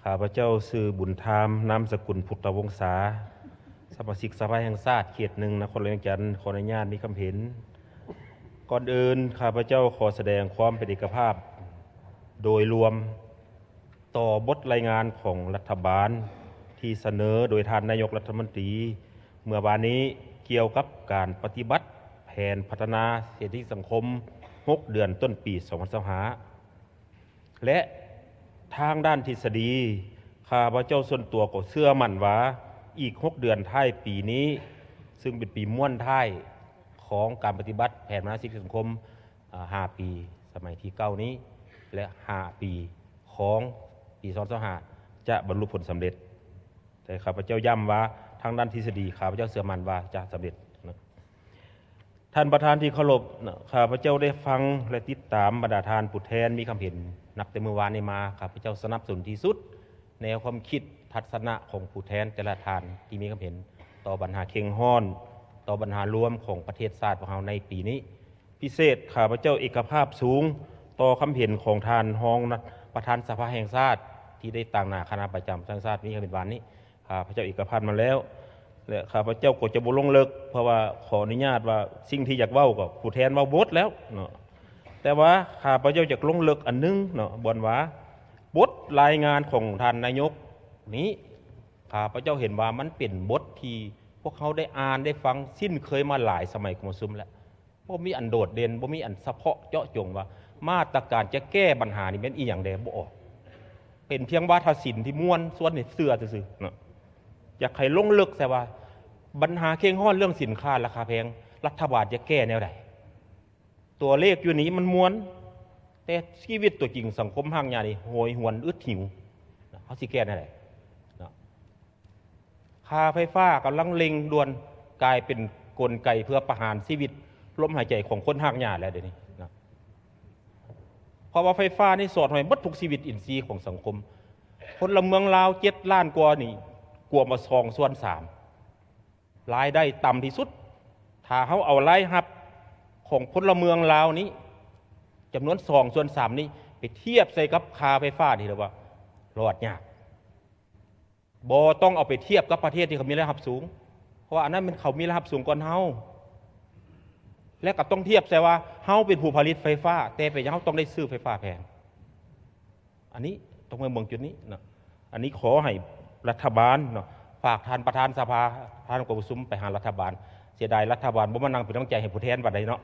ຂ້າພະເຈົ້າຊື່ບຸນທາມ ນາມສະກຸນພຸດທະວົງສາ, ສະມາຊິກສະພາແຫ່ງຊາດເຂດໜຶ່ງ ນະຄອນຫຼວງວຽງຈັນ ຂໍອະນຸຍາດມີຄຳເຫັນ. ກ່ອນອື່ນ ຂ້າພະເຈົ້າຂໍສະແດງຄວາມເປັນເອກະພາບໂດຍລວມຕໍ່ບົດລາຍງານຂອງລັດຖະບານ ທີ່ສະເໜີໂດຍທ່ານນາຍົກລັດຖະມົນຕີເມື່ອວານນີ້ ກ່ຽວກັບການປະຕິບັດແຜນພັດທະນາເສດຖະກິດສັງຄົມ ຫົກເດືອນຕົ້ນປີ ສອງພັນຊາວຫ້າ ແລະ ທາງດ້ານທິດສະດີ ຂ້າພະເຈົ້າສ່ວນຕົວກໍເຊື່ອໝັ້ນວ່າ ອີກຫົກເດືອນທ້າຍປີນີ້ ຊຶ່ງເປັນປີມ້ວນທ້າຍຂອງການປະຕິບັດແຜນພັດທະນາເສດຖະກິດສັງຄົມ ຫ້າປີ ສະໄໝທີເກົ້ານີ້ ແລະ ຫ້າປີຂອງປີ ສອງພັນຊາວຫ້າ ຈະບັນລຸຜົນສຳເລັດ. ແຕ່ຂ້າພະເຈົ້າຢ້ຳວ່າ ທາງດ້ານທິດສະດີ ຂ້າພະເຈົ້າເຊື່ອໝັ້ນວ່າຈະສຳເລັດ. ທ່ານປະທານທີ່ເຄົາລົບ, ຂ້າພະເຈົ້າໄດ້ຟັງ ແລະ ຕິດຕາມບັນດາທ່ານຜູ້ແທນມີຄຳເຫັນ ນັບແຕ່ມື້ວານນີ້ມາ, ຂ້າພະເຈົ້າສະໜັບສະໜູນທີ່ສຸດ ແນວຄວາມຄິດທັດສະນະຂອງຜູ້ແທນແຕ່ລະທ່ານທີ່ມີຄຳເຫັນຕໍ່ບັນຫາເຄັ່ງຮ້ອນ, ຕໍ່ບັນຫາລວມຂອງປະເທດຊາດພວກເຮົາໃນປີນີ້. ພິເສດ ຂ້າພະເຈົ້າເອກະພາບສູງຕໍ່ຄຳເຫັນຂອງທ່ານຮອງປະທານສະພາແຫ່ງຊາດ ທີ່ໄດ້ຕາງໜ້າຄະນະປະຈຳແຫ່ງຊາດມີຄຳເຫັນວານນີ້. ຂ້າພະເຈົ້າເອກະພາບມາແລ້ວ ແລະ ຂ້າພະເຈົ້າກໍຈະບໍ່ລົງເລິກ ເພາະວ່າຂໍອະນຸຍາດວ່າ ສິ່ງທີ່ຢາກເວົ້າກໍຜູ້ແທນເວົ້າໝົດແລ້ວເນາະ. ແຕ່ວ່າຂ້າພະເຈົ້າຢາກລົງເລິກອັນໜຶ່ງເນາະ ບ່ອນວ່າບົດລາຍງານຂອງທ່ານນາຍົກນີ້ ຂ້າພະເຈົ້າເຫັນວ່າມັນເປັນບົດທີ່ພວກເຮົາໄດ້ອ່ານໄດ້ຟັງຊິ້ນເຄີຍມາຫຼາຍສະໄໝກອງປະຊຸມແລ້ວ. ບໍ່ມີອັນໂດດເດັ່ນ, ບໍ່ມີອັນສະເພາະເຈາະຈົງວ່າ ມາດຕະການຈະແກ້ບັນຫານີ້ແມ່ນອີ່ຫຍັງແດ່ ບໍ່ອອກ. ເປັນພຽງວາທະສິນທີ່ມ່ວນຊວນໃຫ້ເຊື່ອຊື່ໆເນາະ. ຢາກໃຫ້ລົງເລິກໃສ່ວ່າ ບັນຫາເຄັ່ງຮ້ອນເລື່ອງສິນຄ້າລາຄາແພງ ລັດຖະບານຈະແກ້ແນວໃດ? ຕົວເລກຢູ່ນີ້ມັນມ່ວນ, ແຕ່ຊີວິດຕົວຈິງສັງຄົມຮາກຫຍ້ານີ້ໂຫຍຫວນອຶດຫິວ. ເຮົາຊິແກ້ແນວໃດເນາະ? ຄ່າໄຟຟ້າກຳລັງເລັ່ງດ່ວນ ກາຍເປັນກົນໄກເພື່ອປະຫານຊີວິດ ລົມຫາຍໃຈຂອງຄົນຮາກຫຍ້າແລ້ວດຽວນີ້ນະ. ເພາະວ່າໄຟຟ້ານີ້ສອດຫ້ອຍເບິດທຸກຊີວິດອິນຊີຂອງສັງຄົມ. ພົນລະເມືອງລາວເຈັດລ້ານກວ່ານີ້ ກວມເອົາສອງສ່ວນສາມ ລາຍໄດ້ຕ່ຳທີ່ສຸດ. ຖ້າເຮົາເອົາລາຍຮັບຂອງພົນລະເມືອງລາວນີ້ ຈຳນວນສອງສ່ວນສາມນີ້ ໄປທຽບໃສ່ກັບຄ່າໄຟຟ້າ ນີ້ເລີຍວ່າລອດຍາກ. ບໍ່ຕ້ອງເອົາໄປທຽບກັບປະເທດທີ່ເຂົາມີລາຍຮັບສູງ, ເພາະວ່າອັນນັ້ນແມ່ນເຂົາມີລາຍຮັບສູງກ່ອນເຮົາ ແລະ ກໍຕ້ອງທຽບໃສ່ວ່າເຮົາເປັນຜູ້ຜະລິດໄຟຟ້າ, ແຕ່ເປັນຫຍັງເຮົາຕ້ອງໄດ້ຊື້ໄຟຟ້າແພງ? ອັນນີ້ຕ້ອງມາເບິ່ງຈຸດນີ້ເນາະ. ອັນນີ້ຂໍໃຫ້ລັດຖະບານເນາະ, ຝາກທ່ານປະທານສະພາ, ທ່ານກອງປະຊຸມໄປຫາລັດຖະບານ. ເສຍດາຍລັດຖະບານບໍ່ມານັ່ງເປັນກຳລັງໃຈໃຫ້ຜູ້ແທນປານໃດເນາະ.